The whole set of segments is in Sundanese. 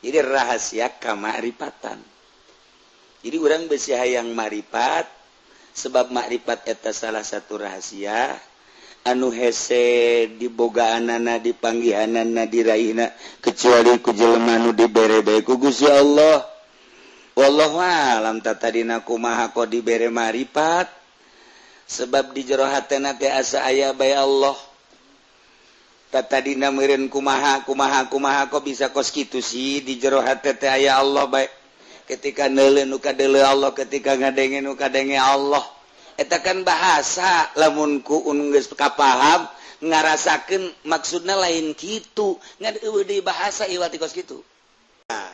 Jadi rahasia kamakrifatan. Jadi urang besi hayang makrifat sebab makrifat eta salah satu rahasia anu hese dibogaanana dipanggihanana diraihna kecuali ku jelema nu dibere bae ku Gusti Allah. Wallahu alam tatadina kumaha kok dibere makrifat sebab di jero hatena teh asa aya bae Allah. Tatadina meureun kumaha kumaha kumaha kok bisa kos kitu sih di jero hate teh aya Allah bae. Ketika neuleuh nu kadeuleuh Allah, ketika ngadenge nu kadenge Allah. Eta kan bahasa lamun ku geus kapaham ngarasakeun maksudna lain kitu ngan eueuh deui bahasa iwal ti kos kitu. Nah,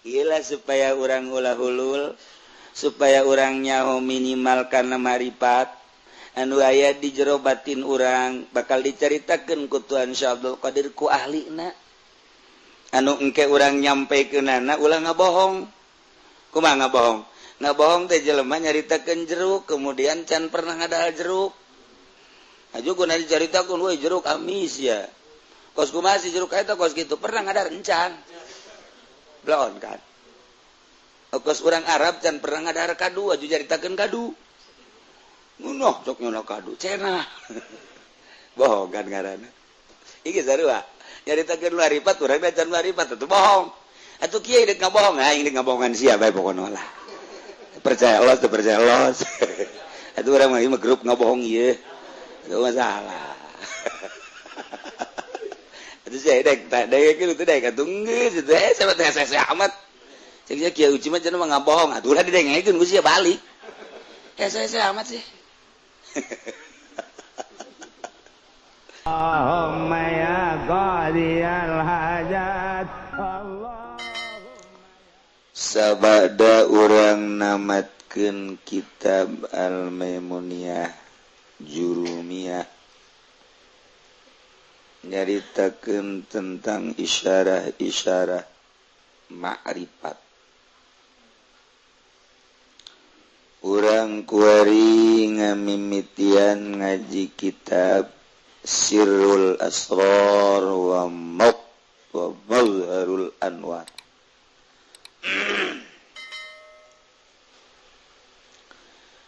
ieu supaya urang ulah hulul, supaya urang nyaho minimal kana marifat anu aya di jero batin urang bakal dicaritakeun ku Tuhan Syekh Abdul Qadir ku ahlina anu engke urang nyampekeunana ulah ngabohong. Kumaha ngabohong? Ngabohong teh jelema nyaritakeun jeruk kemudian can pernah ngadahar jeruk. Aju guna dicaritakeun we jeruk amis ya. Kos kumaha si jeruk eta kos kitu pernah ngadahar encan. Bloon kan. Kos urang Arab can pernah ngadahar kadu aju caritakeun kadu. Ngunoh cok nyono kadu cenah. Bohong kan ngaranna. Iki sarua nyaritakeun maripat urang can maripat atuh bohong. Atuh kieu deuk ngabohong, aing deuk ngabohongan sia bae pokona lah. Percaya los teu percaya los. Atuh urang mah ieu mah grup ngabohong ieu. Itu masalah. Atuh sia dek tak dek kieu teh dek atuh geus teh sahabat teh hese amat. Cek sia kieu uci mah cenah mah ngabohong, atuh ulah didengekeun ku sia balik. Hese amat sih. Allahumma ya qadiyal hajat. Allah. Sabada urang namatkeun kitab Al-Maimuniyah Jurumiyah nyaritakeun tentang isyarah-isyarah ma'rifat. Urang kuari ngamimitian ngaji kitab Sirrul Asrar wa Mazharul Anwar.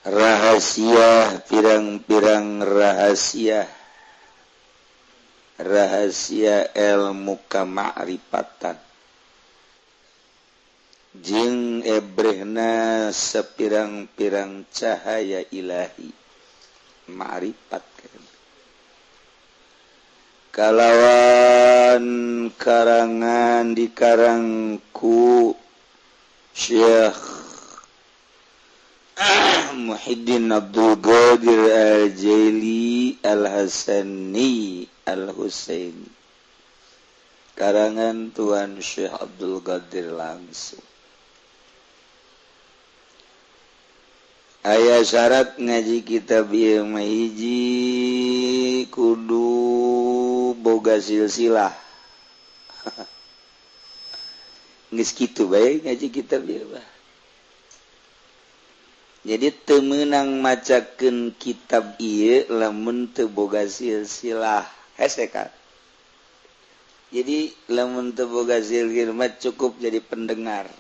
Rahasia pirang-pirang rahasia, rahasia ilmu kamakrifatan jeung ebrehna sepirang-pirang cahaya ilahi ma'rifat kalawan karangan dikarangku Syekh Muhyiddin Abdul Qadir Al-Jaili Al-Hasani Al-Husaini, karangan Tuan Syekh Abdul Qadir langsung. Aya syarat ngaji kitab ieu mah hiji kudu boga silsilah. Geus kitu bae ngaji kitab ieu mah. Jadi teu meunang macakeun kitab ieu lamun teu boga silsilah. Hese kan. Jadi lamun teu boga silsilah mah cukup jadi pendengar.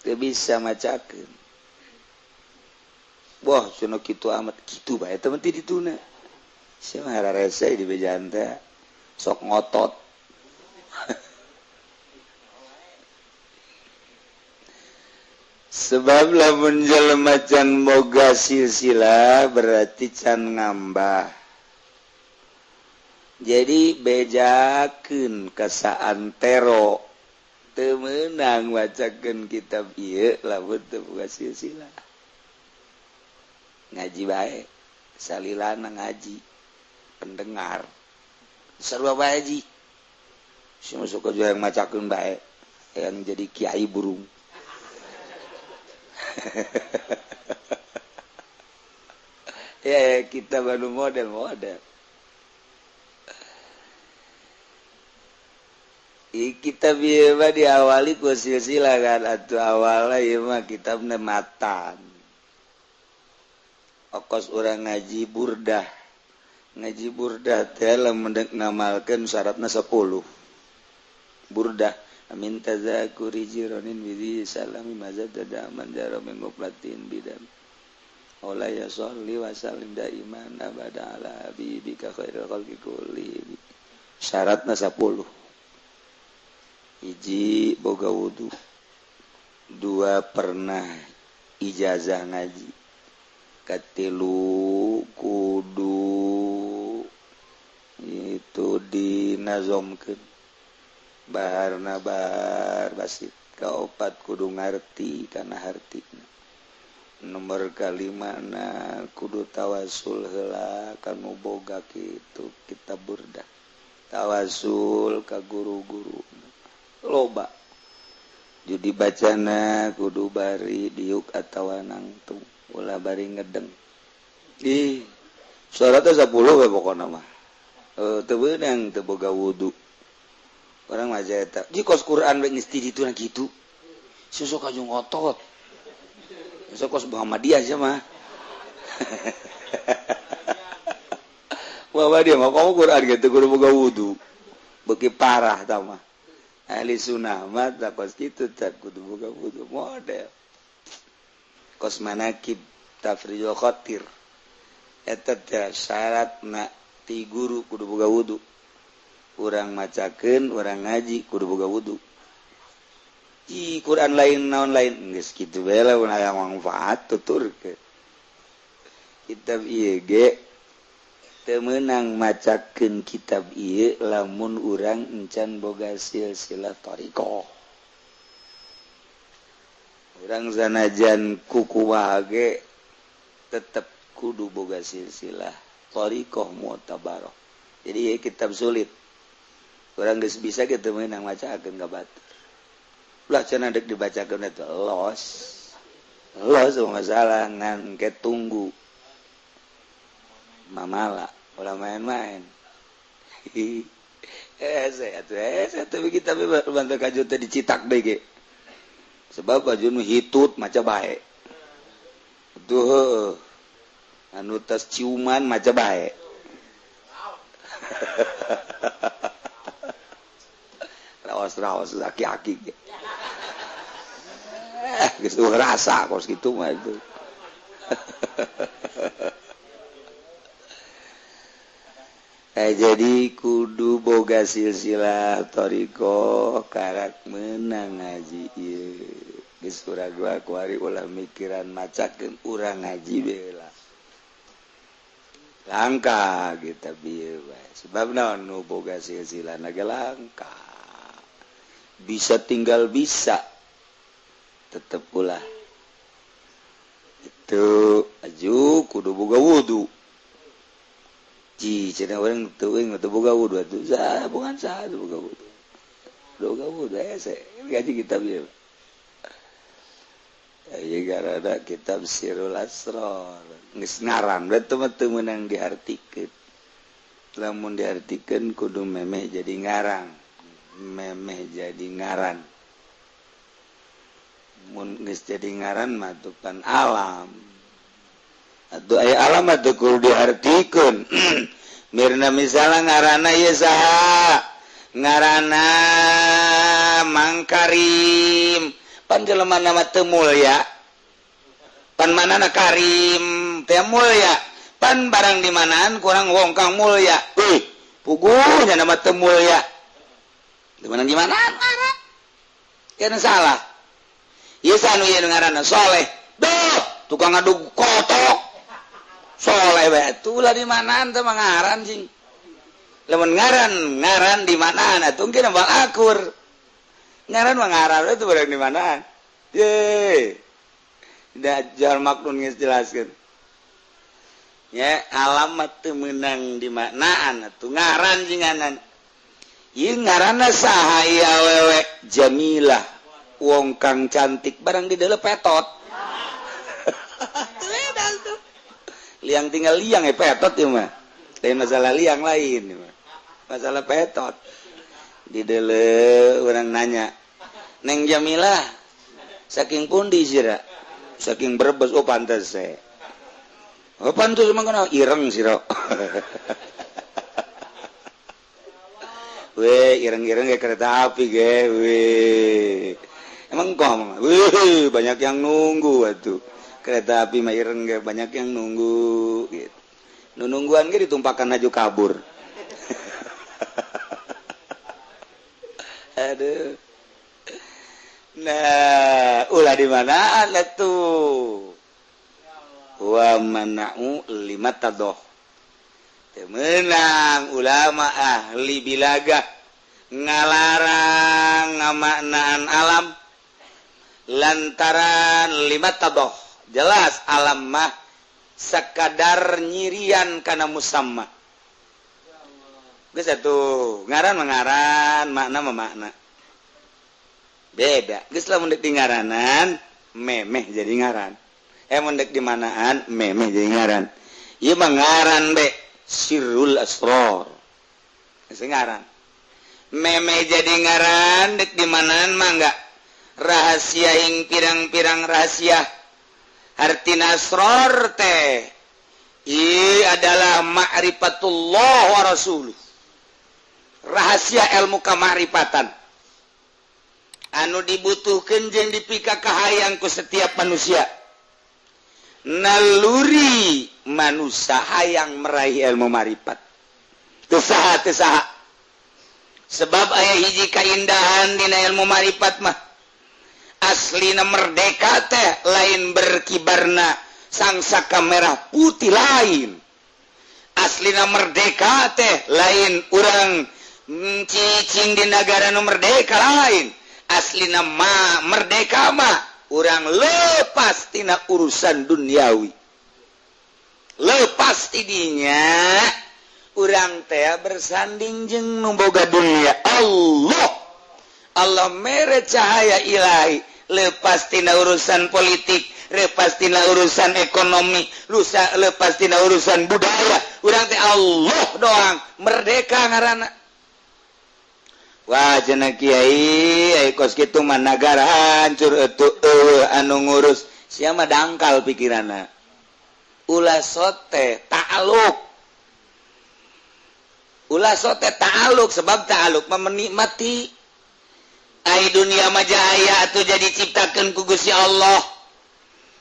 Teu bisa macakeun. Wah, cenah kitu amat kitu bae teh mah dituna. Sia mah hararese di bejaan teh sok ngotot. Sebab lamun jelema can boga silsilah berarti can ngambah. Jadi bejakeun ka saantero teu meunang macakeun kitab ieu lamun teu boga silsilah. Ngaji bae salilana ngaji pendengar sarua bae ji. Si masuk ke yang macakeun bae yang jadi kiai burung. Ya, kita baru model-model. Kita bieu diawali ku silsilah kan atuh awalna ieu mah kitabna matan. Okos urang ngaji burdah. Ngaji burdah teh lamun deuk ngamalkeun syaratna 10. Burdah Amin tazakuri jironin bidhi salami mazadada man jaro min muplatin bidam. Ola ya sholli wa sallim daiman abada ala habibika khairil khalqi kullihim. Syaratna 10. Hiji boga wudu, dua pernah ijazah ngaji, katilu kudu itu dinazomkeun baharna bahar basit, kaopat kudu ngarti kana hartina, nomor kalimana kudu tawasul heula kanu boga kitu kitab burdah, tawasul ka guru-guru loba judi bacana kudu bari diuk atawa nangtung ulah bari ngedeng. Ih syaratna 10 we pokona mah. Teu beunang teu boga wudu. Orang mah eta di kos Quran we geus ti ditu na kitu. Susuk kajung otot. Susuk kos Muhammadiyah sia mah. Muhammadiyah mah kamu Quran gitu kudu boga wudu. Beuki parah tah mah. Ahli sunnah mah tah kos kitu tah kudu boga wudu model. Kos manakib tafrijul khatir. Eta teh syaratna ti guru kudu boga wudu. Urang macakeun, urang ngaji kudu boga wudu. Ih, Quran lain naon lain geus kitu bae lah mun aya manfaat tuturkeun. Kitab ieu ge teu meunang macakeun kitab ieu lamun urang encan boga silsilah thariqah. Urang sanajan kukumaha ge tetep kudu boga silsilah thariqah mu'tabarah. Jadi ieu kitab sulit. Urang geus bisa ge teu meunang macakeun ka batur. Ulah cenah deuk dibacakeun eta los. Los masalah ngan engke tunggu. Mamala ulah main-main. Saya atuh kita bantu kajut teh dicitak deui ge. Sebab baju nu hitut maca bae. Tuh anu tas ciuman maca bae. Raos-raos laki-laki ge. Geus rasa kos kitu mah itu. Jadi kudu boga silsilah thariqah karak meunang ngaji ieu. Geus urang gua kuari ulah mikiran macakeun urang ngaji bae lah. Langka kita bieu bae. Sebab naon nu boga silsilah na ge langka. Bisa tinggal bisa. Tetep ulah. Itu aju kudu boga wudu. Ji cenah urang teuing teu boga wudu atuh. Sah bukan sah teu boga wudu. Boga wudu hese ngaji kitab ieu. Ieu garada kitab Sirul Asrar. Geus ngaran we teu mah teu meunang diartikeun. Lamun diartikeun kudu memeh jadi ngarang. Memeh jadi ngaran. Mun geus jadi ngaran mah tuh pan alam. Atuh aya alam mah teu kudu diartikeun. Mirna misalnya ngaranna ieu saha? Ngaranna Mang Karim. Pan jelema mah teu mulya. Pan manana Karim teh mulya. Pan barang di manaan kurang wong kang mulya. Euy, puguh nya mah teu mulya. Di mana di manaan ngaran? Kana salah. Ieu anu ieu ngaranna Soleh. Duh, tukang ngadug kotok. Soleh bae atuh lah di manaan teh mah ngaran cing. Lamun ngaran, ngaran di manaan atuh engke bal akur. Ngaran mah ngaran itu barang di manaan. Ye. Dajjal maknun geus jelaskeun. Ya, alamat teu meunang di manaan atuh ngaran jinganan. Ieu ngaranna saha ieu awewe? Jamilah. Wong kang cantik barang di dalam petot. Liang tinggal liang ya petot ya mah. Lain masalah liang lain ya mah. Masalah petot. Di dalam orang nanya, Neng Jamilah saking pundi sira? Saking Brebes. Oh pantes se. Oh pantes emang kenal ireng sira. We, ireng-ireng kayak kereta api ge, we. Emang kok, wih, banyak yang nunggu atuh. Kereta api mah ireng ge banyak yang nunggu gitu. Nu nungguan ge ditumpakan aju kabur. Aduh. Nah, ulah di mana atuh? Wa mana'u lima tadoh. Menang ulama ahli bilagah ngalarang ngamaknaan alam lantaran lima tadoh. Jelas alam mah sekadar nyirian kana musamma. Geus atuh, ngaran mah ngaran, makna mah makna. Beda. Geus lamun deuk di ngaranan, memeh jadi ngaran. Mun deuk di manaan, memeh jadi ngaran. Ieu mah ngaran be sirrul asror. Geus ngaran. Memeh jadi ngaran deuk di manaan mah enggak. Rahasia ing pirang-pirang rahasia. Hartina asror teh ieu adalah ma'rifatullah wa rasuluh. Rahasia ilmu kamakrifatan anu dibutuhkan jeung dipika kahayang ku setiap manusia. Naluri manusia hayang meraih ilmu marifat. Teu saha teu saha. Sebab aya hiji kaindahan dina ilmu marifat mah. Aslina merdeka teh lain berkibarna sangsaka merah putih lain. Aslina merdeka teh lain urang cicing di negara nu merdeka lain. Aslina mah merdeka mah urang lepas tina urusan duniawi. Lepas tidinya urang teh bersanding jeung nu boga dunia Allah. Allah mere cahaya ilahi, lepas tina urusan politik, lepas tina urusan ekonomi, lusa lepas tina urusan budaya. Urang teh Allah doang, merdeka ngaranna. Wah cenah kiai, ai kos kitu mah nagara hancur atuh eueuh anu ngurus. Sia mah dangkal pikiranna. Ulah sote ta'aluk. Ulah sote ta'aluk sebab ta'aluk mah menikmati. Ai dunia mah jaya atuh jadi ciptakeun ku Gusti Allah.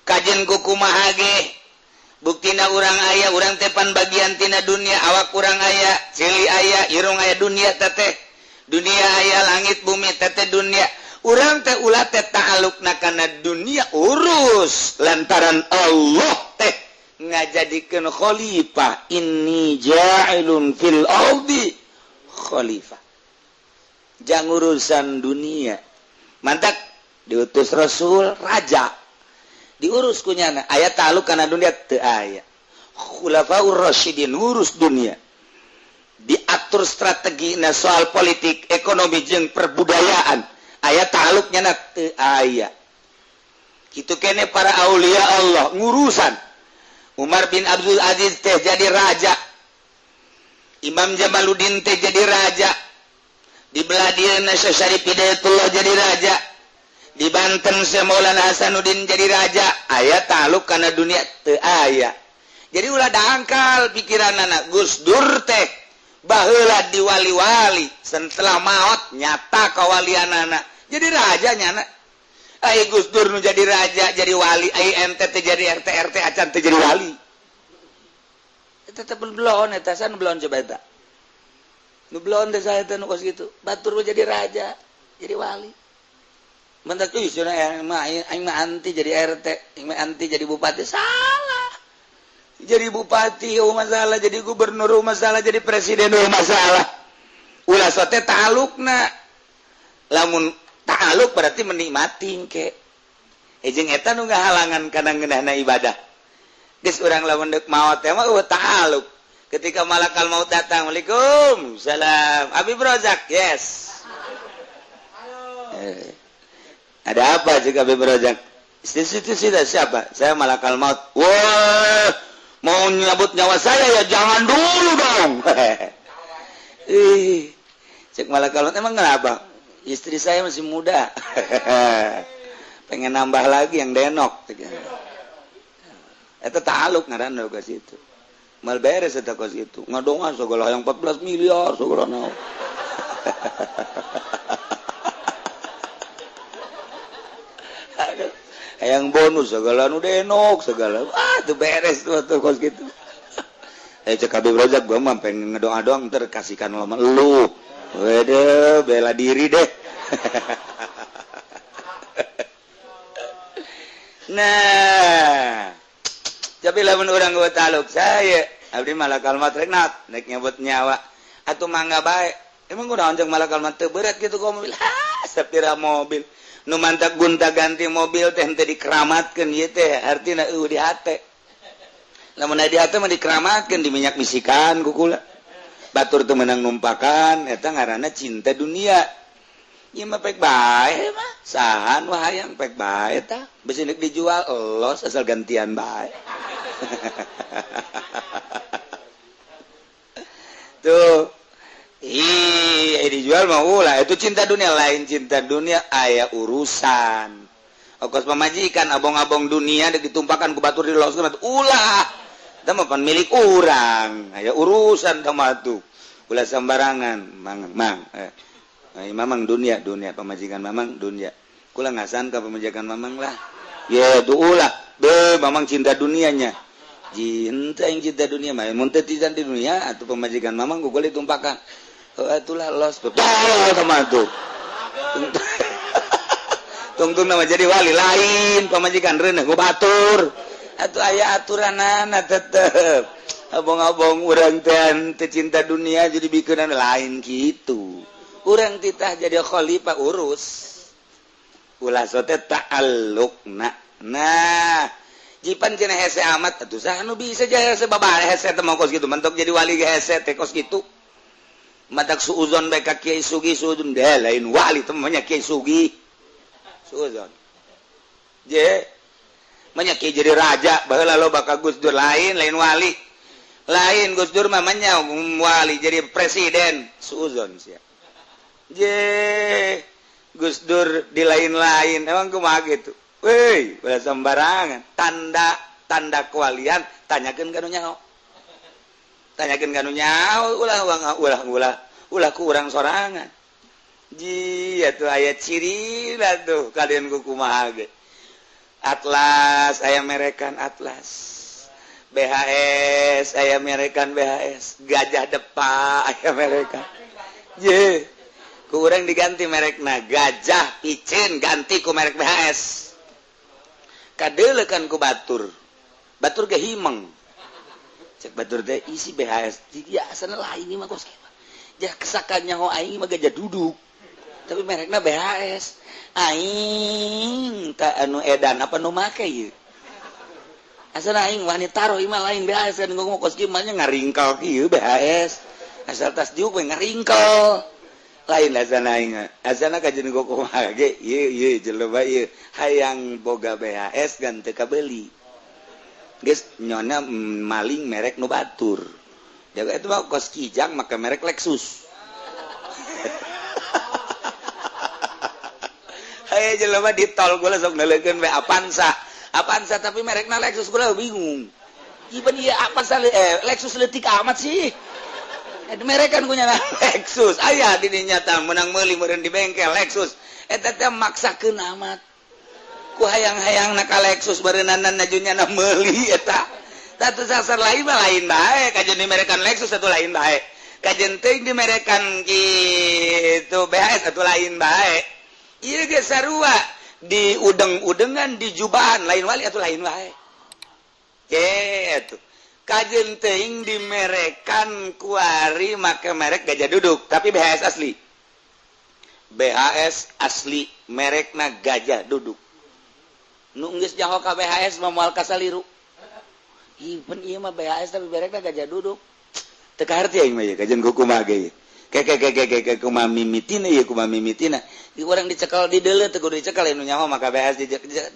Kajen ku kumaha ge. Buktina urang aya, urang teh pan bagian tina dunia, awak urang aya, ceuli aya, irung aya dunia teteh. Dunia aya langit bumi teteh dunia. Urang teh ulah teh ta'alukna kana dunia urus lantaran Allah teh ngajadikeun khalifah. Inni ja'ilun fil ardi khalifah. Jang urusan dunia. Mantak diutus Rasul raja. Diurus kunyana aya ta'aluk kana dunia teu aya. Khulafaur Rasyidin ngurus dunia. Diatur strategi na soal politik, ekonomi jeung perbudayaan. Aya ta'aluknya na teu aya. Kitu kene para aulia Allah ngurusan. Umar bin Abdul Aziz teh jadi raja. Imam Jamaluddin teh jadi raja. Di belah dieuna Syekh Syarif Hidayatullah jadi raja. Di Banten Syekh Maulana Hasanuddin jadi raja. Aya ta'aluk kana dunia teu aya. Jadi ulah dangkal pikiran anak Gus Dur teh baheula diwali-wali setelah maut nyata kawalian anak jadi raja nyana. Ai Gus Dur nu jadi raja jadi wali, ai ente teh jadi RT RT acan teh jadi wali. Eta teh belon eta san belon coba eta. Nu belon teh saya teh nu kos kitu. Batur mah jadi raja, jadi wali. Mentak euy cenah mah aing mah anti jadi RT, aing mah anti jadi bupati. Salah. Jadi bupati oh masalah, jadi gubernur oh masalah, jadi presiden oh masalah. Ulah sote ta'alukna. Lamun ta'aluk berarti menikmati ke. Jeung eta nu ngahalangan kana ngeunahna ibadah. Geus urang lamun deuk maot teh mah eueuh ta'aluk. Ketika malakal maut datang, Waalaikum salam. Abi Rozak, yes. Ada apa jika Abi Rozak? Situ sudah siapa? Saya malakal maut. Wah, mau nyabut nyawa saya ya jangan dulu dong. Ih, cek malakal maut emang kenapa? Istri saya masih muda. Pengen nambah lagi yang denok. Eta ta'aluk ngaranna ka situ. Mal beres eta kos itu. Ngadonga segala yang 14 miliar segala naon. Aduh, hayang bonus segala nu denok segala. Ah, tuh beres tuh tuh kos gitu. Cek Habib Rozak gua mah pengen ngedoa doang terkasihkan lama lu. Wede, bela diri deh. Nah, tapi lamun urang gua taluk saya, abdi malakal maut rek naik nyebut nyawa atuh mangga bae. Emang gua naon jeung malakal maut teu berat kitu ku mobil. Ha, sapira mobil. Nu mantak gunta ganti mobil teh henteu dikeramatkeun ieu teh artina eueuh di hate. Lamun di hate mah dikeramatkeun di minyak misikan ku kula. Batur teu meunang numpakan eta ngaranna cinta dunia. Ieu mah pek bae mah sahan wah hayang pek bae tah besi nek dijual elos asal gantian bae. Tuh. Ih, dijual mah ulah itu cinta dunia lain cinta dunia aya urusan. Okos pamajikan abong-abong dunia dek ditumpakan ku batur di los ulah. Tah mah pan milik urang, aya urusan tah mah tuh. Ulah sembarangan, mang mang. Mamang dunia dunia pamajikan mamang dunia. Kula ngasan ka pamajikan mamang lah. Ya tuh ulah. Be mamang cinta dunianya. Cinta yang cinta dunia mah mun teu cinta di dunia atuh pamajikan mamang ku kula ditumpakan. Oh, itulah los betul sama tuh. Tungtung nama jadi wali lain pamajikan reuneuh ku batur. Atuh aya aturanana tetep. Abong-abong urang teh teu cinta dunia jadi bikeunan lain kitu. Urang titah jadi khalifah urus. Ulah sote ta'alluqna. Nah, jipan cenah hese amat atuh saha nu bisa jadi hese babare hese teh mah kos kitu mentok jadi wali ge hese teh kos kitu. Matak suuzon bae ka Kiai Sugi suuzon deh lain wali teh mah Kiai Sugi. Suuzon. Je manya Kiai jadi raja baheula loba ka Gus Dur lain lain wali. Lain Gus Dur mah manya wali jadi presiden suuzon sia. Je Gus Dur di lain-lain emang kumaha gitu. Woi, ulah sembarangan. Tanda tanda kewalian tanyakeun ka nu nyaho. Tanyakeun ka nu nyaho ulah ulah ulah ulah ku urang sorangan. Ji atuh aya ciri lah tuh kalian ku kumaha ge. Atlas aya merekan Atlas. BHS aya merekan BHS. Gajah Depa aya merekan. Je ku urang diganti merekna Gajah Picen ganti ku merek BHS. Kadeuleukan ku batur. Batur ge himeng. Cek batur teh isi BHS. Jadi asana lain ini mah kos kieu. Jah kesakan nyaho aing mah gajah duduk. Tapi merekna BHS. Aing tak anu edan apa nu make ieu. Asana aing wani taruh ieu mah lain BHS kan ngomong kos kieu mah nya ngaringkel kieu BHS. Asal tas diuk we ngaringkel. Lain asana aing. Asana kajeun kumaha ge ieu ieu jelema ieu hayang boga BHS gan teu kabeuli. Geus nyona maling merek nu batur. Jaga itu mah kos Kijang make merek Lexus. Haye jelema di tol gua sok neuleukeun we Avanza. Avanza tapi merekna Lexus gua bingung. Ieu ieu Avanza Lexus leutik amat sih. Merekan punya Lexus aya di dinya tah menang meuli meureun di bengkel Lexus eta teh maksakeun amat ku hayang-hayang na ka Lexus bareunanan najunya na meuli eta tatu sasar lain mah lain bae kajeun dimerekan Lexus atuh lain bae kajeun teuing dimerekan kitu BHS atuh lain bae ieu ge sarua di udeng-udengan di jubahan lain wali atuh lain bae kitu kajeun teuing dimerekan kuari make merek gajah duduk tapi BHS asli. BHS asli merekna gajah duduk. Nu geus nyaho ka BHS mah moal kasaliru. Ih pan ieu mah BHS tapi merekna gajah duduk. Teu kaharti aing mah ieu kajeun kumaha ge. Ke ke ke ke ke kumaha mimitina ieu kumaha mimitina. Di urang dicekal di deuleu teu kudu dicekal nu nyaho maka BHS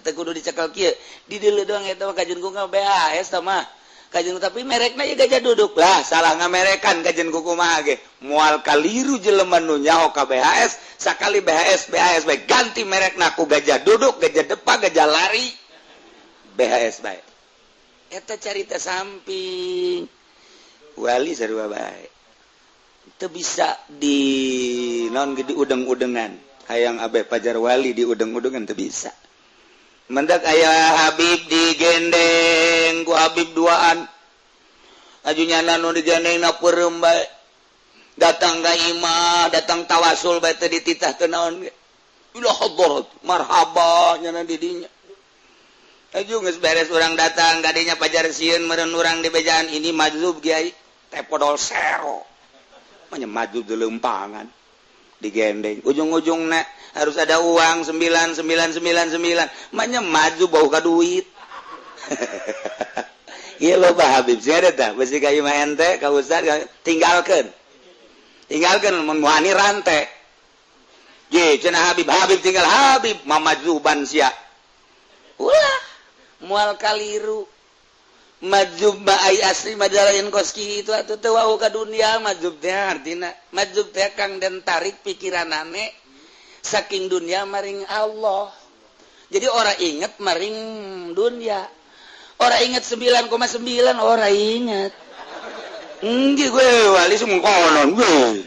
teu kudu dicekal kieu. Di deuleu doang eta mah kajeun kumaha BHS tah mah. Kajeun tapi merekna ieu gajah duduk lah salah ngamerekan kajeun kumaha ge moal kaliru jelema nu nyaho ka BHS sakali BHS BHS bae ganti merekna ku gajah duduk gajah depa gajah lari BHS bae eta carita samping wali sarua bae teu bisa di di naon ge di udeng-udengan. Hayang abe pajar wali di udeng-udengan teu bisa. Mendak aya Habib digendeng ku Habib duaan. Aju nyana nu digandeng na peureum bae. Datang ka imah, datang tawasul bae teu dititah teu naon ge. Ila hadarat, marhaba nyana di dinya. Aju geus beres urang datang ka dinya pajar sieun meureun urang di bejaan ini majzub kiai teh podol sero. Manya majzub di leumpangan. Digendeng ujung-ujungna harus ada uang 9999 manya maju bau ka duit. Iya loba Habib sih ada tah besi ka imah ente ka ustad tinggalkeun tinggalkeun mun wani rante je cenah Habib Habib tinggal Habib mamajuban sia ulah moal kaliru majzub mah ai asli mah lain kos kitu atuh teu wau ka dunia majzub teh artina majzub teh kang den tarik pikiranane saking dunia maring Allah. Jadi orang inget maring dunia, orang inget 9,9 orang inget enggak gue wali semua konon gue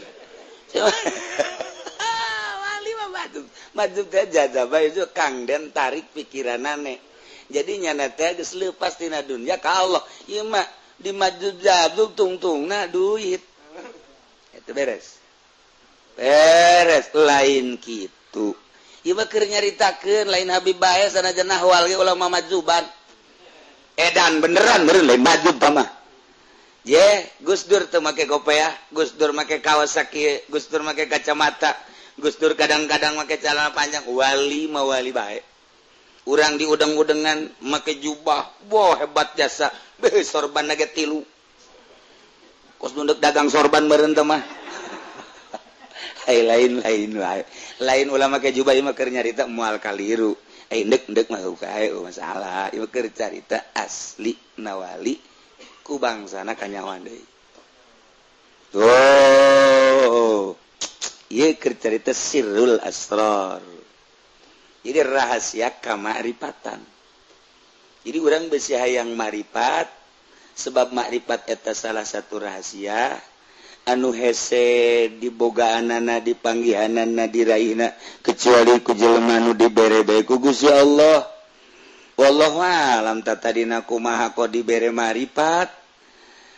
wali mah majzub majzub teh jazabah itu kang den tarik pikiranane. Jadi nyana teh geus leupas tina dunia ka Allah. Ieu mah di majzub tungtungna duit. Itu beres. Beres lain kitu. Ieu mah keur nyaritakeun lain Habib bae sanajan ahwal ge ulah majzuban. Edan beneran meureun lain majzub mah. Je, Gus Dur teu make kopiah, Gus Dur make kaos sakieu, Gus Dur make kacamata, Gus Dur kadang-kadang make celana panjang, wali mah wali bae. Urang di udeng-udengan make jubah, wah hebat jasa, beuh sorban ge tilu. Kos nunduk dagang sorban meureun teh mah. Ai lain-lain wae. Lain ulah make jubah ieu mah keur nyarita moal kaliru. Ai endek-endek mah kae masalah. Ieu keur carita asli nawali ku bangsana kanyawan deui. Oh. Ieu keur carita sirrul asrar. Jadi rahasia kamakrifatan. Jadi urang besi hayang maripat sebab makrifat eta salah satu rahasia anu hese dibogaanana dipanggihanana diraihna kecuali ku jelema nu dibere bae ku Gusti Allah. Wallahu alam tadina kumaha kok dibere maripat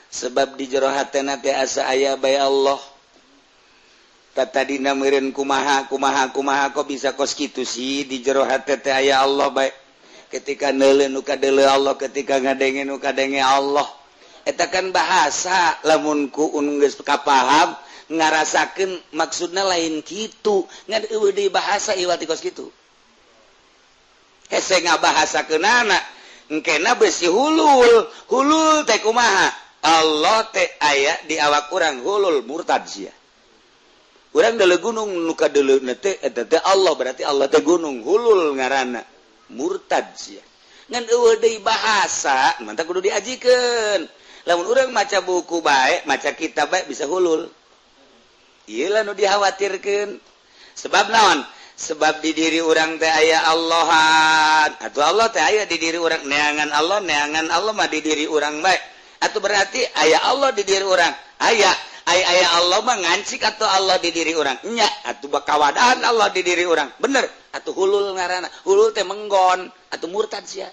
sebab di jero hatena teh asa aya bae Allah. Tadina meureun kumaha kumaha kumaha kok bisa kos kitu sih di jero hate teh aya Allah bae. Ketika neuleuh nu kadeuleuh Allah, ketika ngadenge nu kadenge Allah. Eta kan bahasa lamun ku geus kapaham ngarasakeun maksudna lain kitu ngan eueuh deui bahasa iwal ti kos kitu. Hese ngabahasakeunana engkena besi hulul hulul teh kumaha Allah teh aya di awak urang hulul murtad sia. Urang deuleu gunung nu kadeuleuna teh eta teh Allah berarti Allah teh gunung hulul ngaranna murtad sia. Ngan eueuh deui bahasa mantap kudu diajikeun. Lamun urang maca buku bae, maca kitab bae bisa hulul. Ieu lah nu dikhawatirkeun. Sebab naon? Sebab di diri urang teh aya Allahan. Atuh Allah teh aya di diri urang neangan Allah mah di diri urang bae. Atuh berarti aya Allah di diri urang. Aya aya Allah mah ngancik atau Allah di diri urang nya atuh bakawadaan Allah di diri urang bener atuh hulul ngaranna hulul teh menggon atuh murtad sia.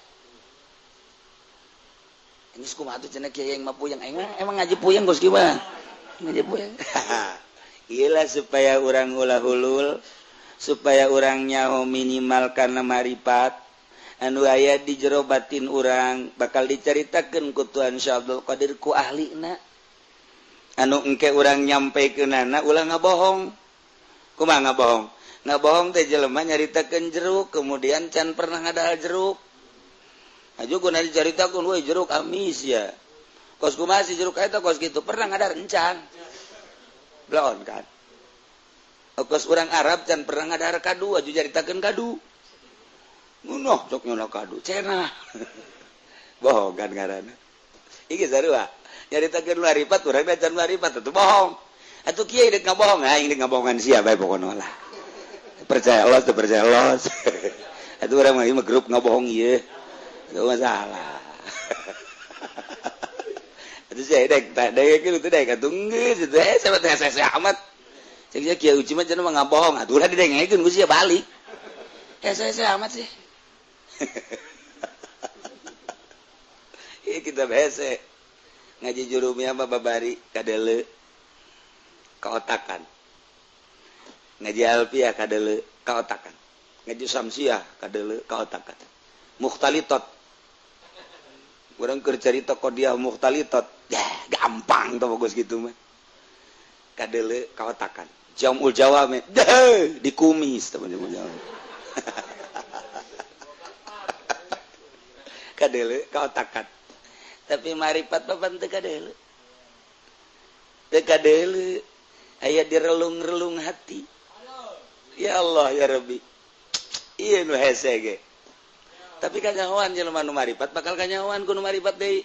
Geus kumaha atuh cenah kiai yang mah puyeng aing emang ngaji puyeng geus kieu ngaji puyeng. Ieu lah supaya urang ulah hulul supaya urang nyaho minimal kana maripat anu aya di jero batin urang bakal dicaritakeun ku Tuhan Syekh Abdul Qadir ku ahlina anu engke urang nyampe ke nana ulah ngabohong. Kumaha ngabohong? Ngabohong teh jelema nyaritakeun jeruk kemudian can pernah ngadahar jeruk. Aju guna dicaritakeun we jeruk amis ya. Kos kumaha si jeruk eta kos kitu pernah ngadahar encan. Belon kan. Kos urang Arab can pernah ngadahar kadu aju caritakeun kadu. Ngunoh cok nyono kadu cenah. Bohong kan ngaranna. Iki sarua. Nyaritakeun maripat urang teh can maripat atuh bohong. Atuh kieu deuk ngabohong aing deuk ngabohongan sia bae pokona lah. Percaya Allah teu percaya Allah. Atuh urang mah ieu grup ngabohong ieu. Itu masalah. Atuh sia dek tak dek kitu dek atuh geus teh sama teh saya amat. Cek sia Kiai Uci mah cenah mah ngabohong, atuh ulah didengekeun ku sia balik. Hese-hese amat sih. Ieu kitab hese. Ngaji Jurumiyah mah babari kadele kaotakan. Ngaji Alfiah kadele kaotakan. Ngaji Samsiah kadele kaotakan. Mukhtalitot. Urang keur carita qodiah mukhtalitot. Ya, gampang tuh bagus gitu mah. Kadele kaotakan. Jamul Jawame, deh dikumis teman-teman. Kadele kaotakan. Tapi maripat papan teu kadele. Teu kadele aya direlung-relung hati. Ya Allah ya Rabbi. Ieu nu hese ge. Tapi kanyahoan jelema nu maripat bakal kanyahoan ku nu maripat deui.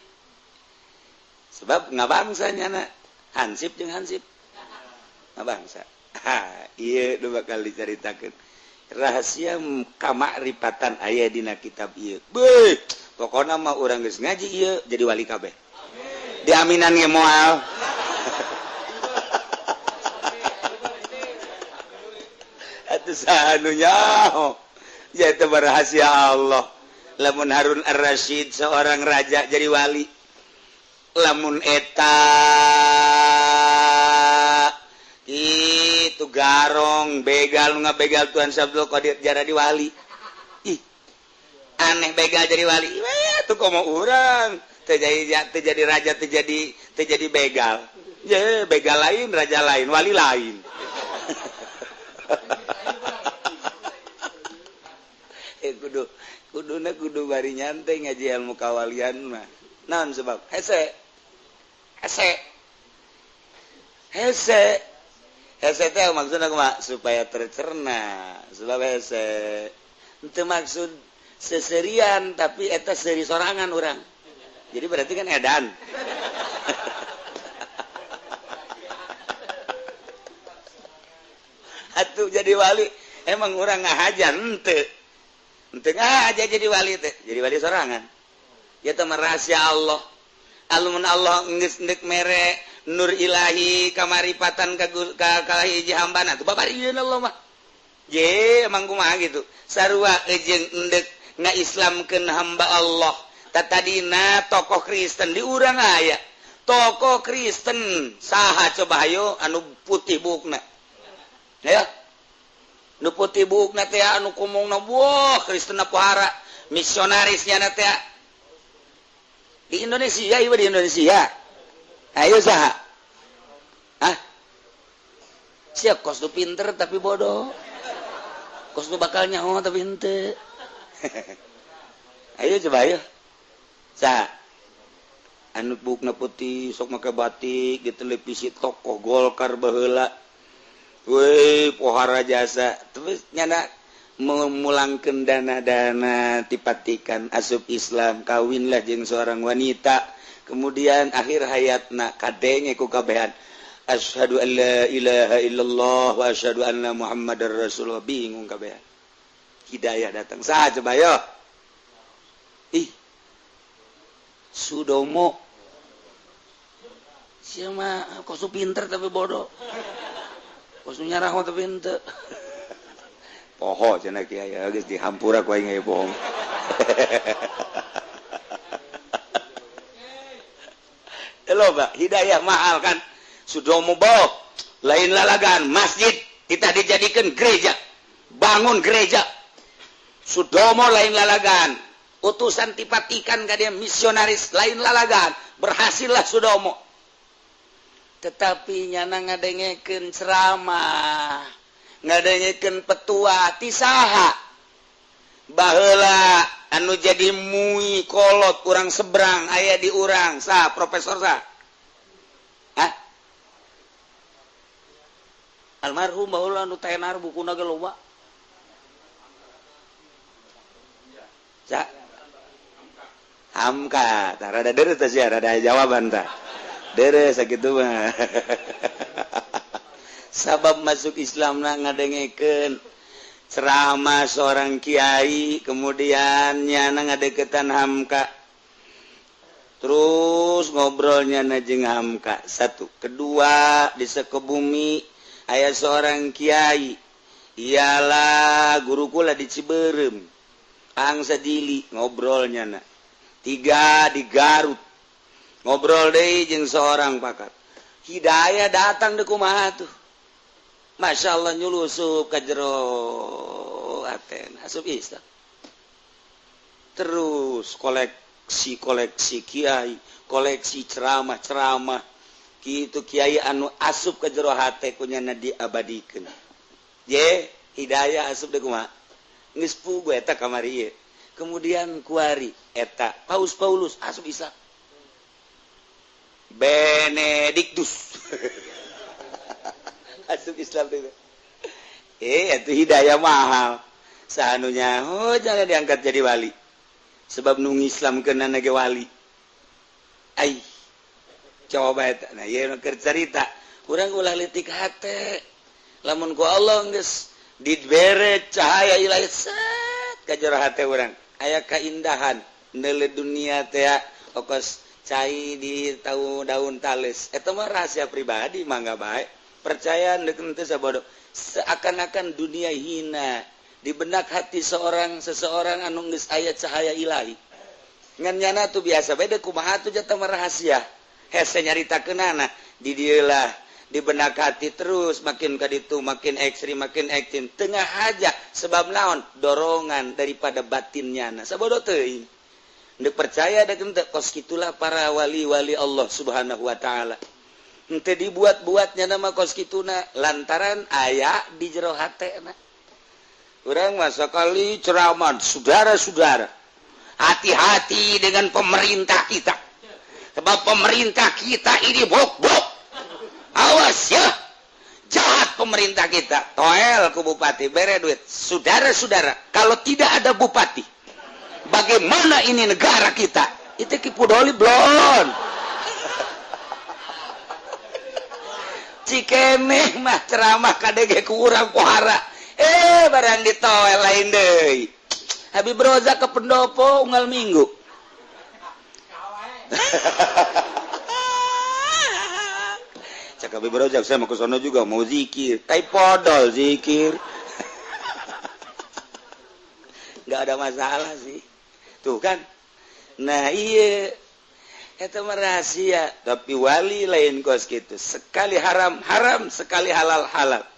Sebab ngabangsa nyana hansip jeung hansip. Ngabangsa. Ha, ieu nu bakal dicaritakeun. Rahasia kamakrifatan aya dina kitab ieu. Beuh, pokona mah urang geus ngaji ieu jadi wali kabeh. Diaminan ge moal. Atuh saha nu nyaho? Ya itu rahasia Allah. Lamun Harun Ar-Rasyid seorang raja jadi wali. Lamun eta itu garong begal ngabegal Tuhan Abdul Qadir jara di wali. Ih, aneh begal jadi wali. Weh, tuh komo urang teu jadi raja teu jadi begal. Ye, begal lain, raja lain, wali lain. Kudu kuduna kudu bari nyantai ngaji ilmu kawalian mah. Naon sebab? Hese. Hese. Hese. Hese teh maksudna kumaha? Supaya tercerna. Sebab hese. Henteu maksud seserian tapi eta seuri sorangan urang. Jadi berarti kan edan. Atuh jadi wali emang urang ngahajan henteu. Henteu ngahaja jadi wali teh, jadi wali sorangan. Ya teh rahasia Allah. Alumun Allah geus deuk mere nur ilahi kamaripatan ka ka hiji hambana tuh babarieun Allah mah. Je emang kumaha gitu. Sarua jeung endek ngaislamkeun hamba Allah. Tatadina tokoh Kristen di urang aya. Tokoh Kristen saha coba hayo anu putih buukna. Ya. Nu putih buukna teh anu kumungna wah Kristen pohara misionarisnya na teh di Indonesia, ieu di Indonesia. Ayo saha? Ah. Siap kos nu pinter tapi bodoh. Kos nu bakal nyaho tapi henteu. Ayo coba ayo. Saha? Anu buukna putih sok make batik di televisi tokoh Golkar baheula. Woi, pohara jasa. Terus nyana memulangkeun dana-dana tipatikan asup Islam, kawinlah jeung seorang wanita. Kemudian akhir hayatna kadenge ku kabehan. Asyhadu an la ilaha illallah wa asyhadu anna Muhammadar Rasulullah. Bingung kabehan. Hidayah datang. Saha coba yo? Ih. Sudomo. Sia mah kos pinter tapi bodoh. Kos nyarah tapi henteu. Poho cenah kiai geus dihampura ku aing bohong. Loba hidayah mahal kan. Sudomo boh lain lalagan masjid kita dijadikan gereja. Bangun gereja. Sudomo lain lalagan. Utusan tipatikan ka dia misionaris lain lalagan. Berhasillah Sudomo. Tetapi nyana ngadengekeun ceramah, ngadengekeun petua ti saha? Baheula anu jadi mui kolot urang seberang aya di urang saha profesor saha? Hah? Almarhum baheula anu tenar bukuna ge loba. Saha? Hamka, tah rada deureuh teh sia, rada jawaban tah. Deureuh sakitu mah. Sabab masuk Islamna ngadengekeun ceramah seorang kiai, kemudian nyana ngadeketan Hamka. Terus ngobrolnya na jeung Hamka. Satu, kedua di Sukabumi Aya seorang kiai, ialah guruku lah di Ciberem. Angsa dili ngobrolnya na. Tiga di Garut. Ngobrol deui jeung seorang pakar. Hidayah datang deui kumaha tuh. Masya Allah nyulusup ka jero hatena asup Islam. Terus koleksi-koleksi kiai, koleksi ceramah-ceramah kitu kiai anu asup ke jero hate kunyana diabadikeun. Ye, hidayah asup deui kumaha? Geus puguh eta kamari ieu. Kemudian kuari eta Paus Paulus asup Islam. Benedictus asup Islam deui. Itu hidayah mahal. Sanunya oh jangan diangkat jadi wali. Sebab nu Islam kena ge wali. Ai coba eta nah ieu nu keur carita urang ulah leutik hate. Lamun ku Allah geus dibere cahaya ilahi set ka jero hate urang aya kaindahan neuleuh dunia teh okos cai di tau daun tales eta mah rahasia pribadi mangga bae percaya deuk teu sabodo seakan-akan dunia hina di benak hati seseorang anu geus aya cahaya ilahi ngan nyana tuh biasa beda kumaha tuh jatah mah rahasia hese nyaritakeunana di dieu lah di benak hati terus makin ka ditu makin ekstrim tengah aja sebab naon dorongan daripada batinnya na sabodo teuing ndek percaya deuk henteu kos kitulah para wali-wali Allah Subhanahu wa taala henteu dibuat-buatnya nama kos kituna lantaran aya di jero hatena. Urang masa kali ceramah saudara-saudara hati-hati dengan pemerintah kita sebab pemerintah kita ini bok-bok awas ya jahat pemerintah kita toel ku bupati bere duit saudara-saudara kalau tidak ada bupati bagaimana ini negara kita itu Ki Pudoli blon cikeneh mah ceramah kadege ku urang pohara barang ditoel lain deui Habib Roza ke pendopo unggal minggu. Cak Habib Roza saya mau ke sono juga mau zikir, tai podol zikir. Nggak ada masalah sih. Tuh kan. Nah iya eta mah rahasia, tapi wali lain kos kitu. Sekali haram haram, sekali halal halal.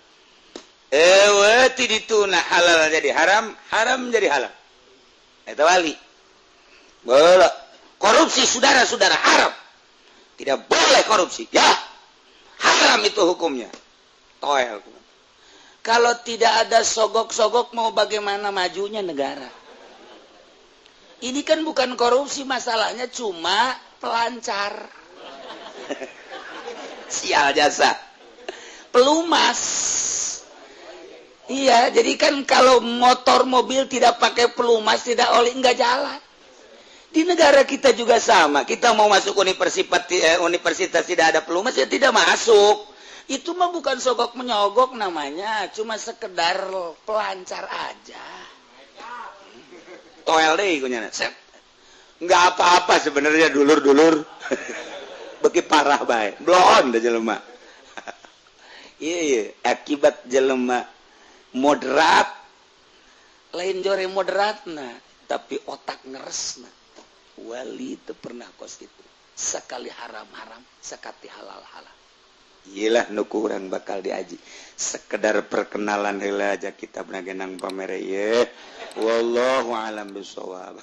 Ewe ti dituna halal jadi haram, haram jadi halal. Eta wali. Boleh. Korupsi saudara-saudara haram. Tidak boleh korupsi. Ya. Haram itu hukumnya. Toel. Kalau tidak ada sogok-sogok mau bagaimana majunya negara? Ini kan bukan korupsi masalahnya cuma pelancar. Sial jasa. Pelumas. Iya, jadi kan kalau motor mobil tidak pakai pelumas, tidak oli, enggak jalan. Di negara kita juga sama. Kita mau masuk universitas tidak ada pelumas, ya tidak masuk. Itu mah bukan sogok menyogok namanya, cuma sekedar pelancar aja. Toel deh kunyana. Sep. Enggak apa-apa sebenarnya dulur-dulur. Beki parah bae. Blon dah jelema. Iya, akibat jelema moderat lain jore moderatna tapi otak ngeresna. Wali itu pernah kos itu sekali haram-haram sekali halal-halal. Iyalah nu kurang bakal diaji sekedar perkenalan heula aja kitab nagenang pamere ye. Wallahu alam bisawab.